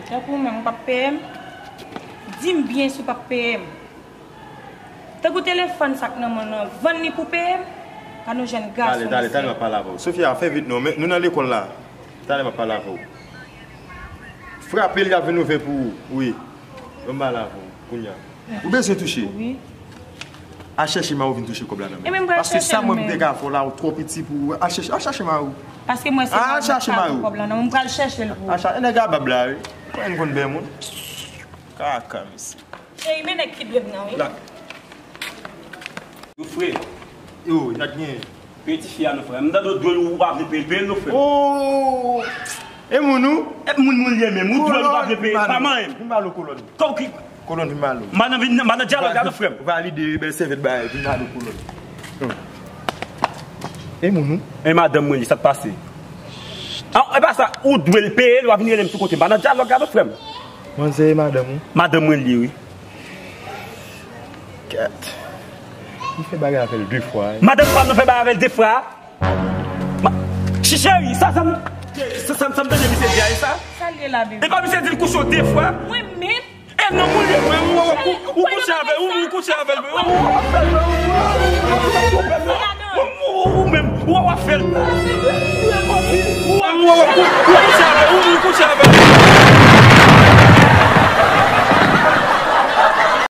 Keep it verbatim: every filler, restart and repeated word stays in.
Tankou ou menm, ou p ap peye m? Di m byen si w p ap peye m. Tankou telefòn sa k nan men w nan, vann li pou peye m? Pa nou jèn gason. Talè, talè, talè m ap pale avè w. Sofia, fè vit non, men nou nan lekòl la. Talè m ap pale avè w. Frape l, y ap vin ouvè pou ou. Wi. Ban m pale avè w kounye a. Ou bezwen touche? Wi. Al chèche mari w vin touche kòb la nan men. Paske sa mwen m te ka fè w la, ou twò piti pou ou. Al chèche, al chèche mari w. Paske mwen se mwen ki ka touche kòb la nan men, m pral chèche l pou ou. Al chèche, nèg a bab la, wi. Kòman n konn bè moun? Kaka, mesye. Ey, men nèg ki dwe m nan, wi. Yo, frè. Yo, y ap gen. Peye tifi a non, frè. M tande w dwe l, ou pa vle peye l, peye l non, frè. Oh! E moun ou? E moun, moun li ye menm. Ou dwe l, ou pa vle peye l. Pa manyen m. Vin ba l kolòn. Kòm ki? Kolòn vin ba l. Madan vin, madan dyalòg la non, frè m. Valide bèl sèvyèt ba l, vin ba l kolòn. E moun ou? E madanm mwen li, sa k pase? Ah, e pa sa, ou dwe l peye l, w a vin rele m sou kote. Madan dyalòg la non, frè m. Manzè e madanm ou? Madanm mwen li, wi. Kèt. M fè bagay avè l de fwa, wi. Madanm pa m nan fè bagay avè l de fwa. Ma-, chi cheri, sa, sa m, sa, sa, sa m tande misye di a, e sa? Sa l ye la, bebe? E pa misye di l kouche w de fwa? Mwen menm? E non, moun li, mwen, ou, ou, ou, ou kouche avè l, ou, ou kouche avè l, ou, ou, ou, ou, ou, ou menm, ou, w ap fè l. Ou, ou, ou, ou kouche avè l, ou, ou kouche avè l.